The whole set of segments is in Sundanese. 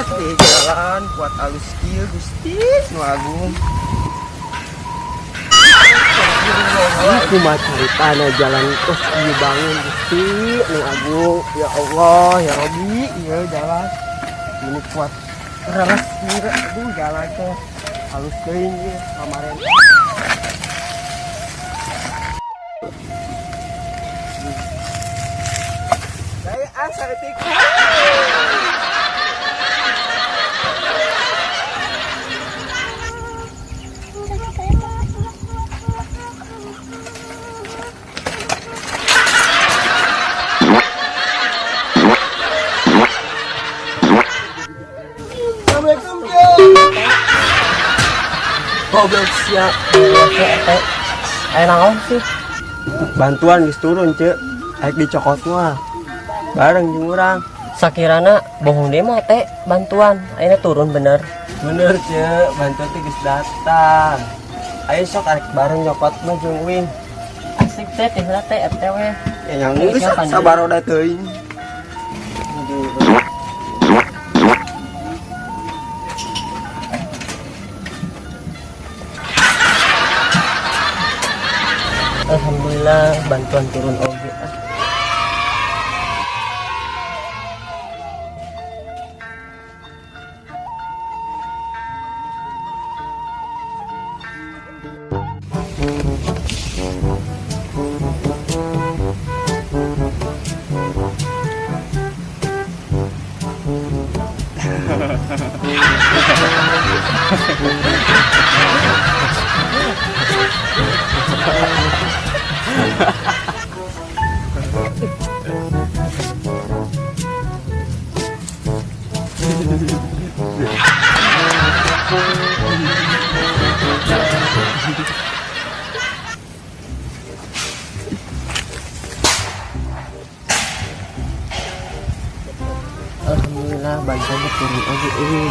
Di jalan kuat alus kieu Gusti nu agung. Kumaha caritana jalan kos ieu bangun Gusti nu agung. Ya Allah, ya Robi, ieu jalan. Ini kuat reres ieu, aduh jalan teh halus teuing ieu kemarin. Saya asa etik. Assalamualaikum, Goblok sia. Aya naon sih? Bantuan geus turun, Ceu. Aek dicokot mah. Bareng jeung urang. Sakirana bohong demo teh bantuan ayeuna turun bener. Bener, Ceu. Bantuan teh geus datang. Ayo sok arek bareng nyokot mah jeung uing. Asik teh teh heula teh RT we. Ya yang geus sabar udah teuing. Alhamdulillah bantuan turun oge. Alhamdulillah bantuan turun oge euy.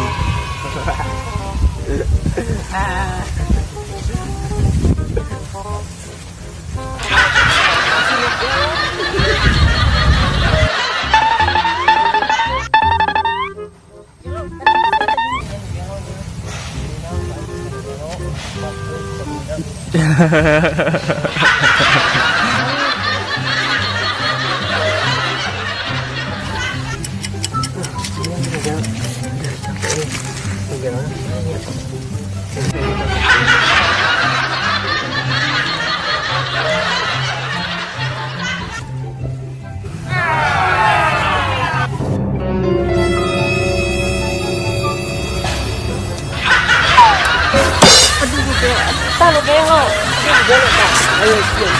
Tah nu gelo. Aduh gelo tah. Ayo ieu.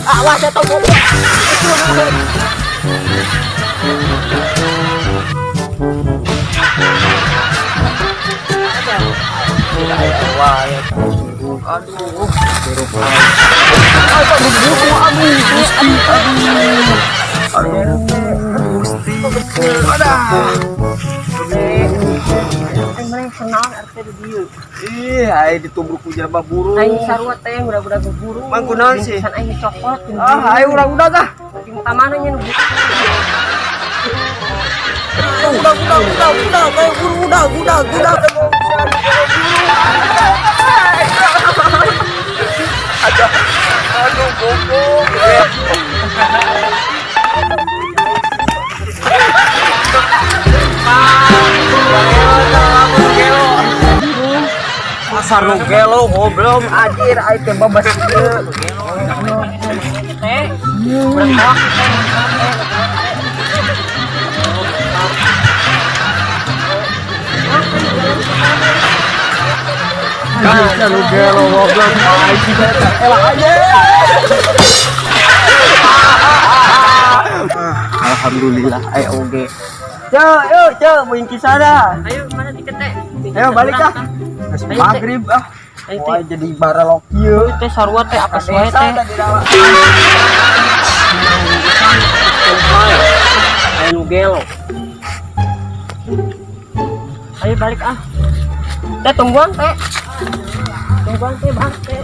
Awas eta goblok. Aduh, aduh, Gusti. Aing mah senang RT di dieu. Ih, ai ditubruk ku jelema burung. Aing sarua teh udah-udah buru. Mang kunaon sih? Bingkisan aing dicokot. Ah, ayo urang udah ah. Di kamana nya nu Udah, udah, udah, udah, kayak buru, udah, udah, udah. Aduh, aduh, goblok. Pasar nu gelo goblok anjir aing teh babas ieu. teh. Urang tolak teh. Kamu nu gelo goblok aing teh elah aja. Alhamdulillah ayo oge. Yo, yo, yo, mau kisana. Ayo mana tiket teh? Ayo balik ah. Geus maghrib ah. Ayo Wah teh. jadi barelok ieu. Teh sarua teh apa wae teh. Ayo nu gelo. Ayo balik ah. Teh tungguan teh. Tungguan teh bang teh.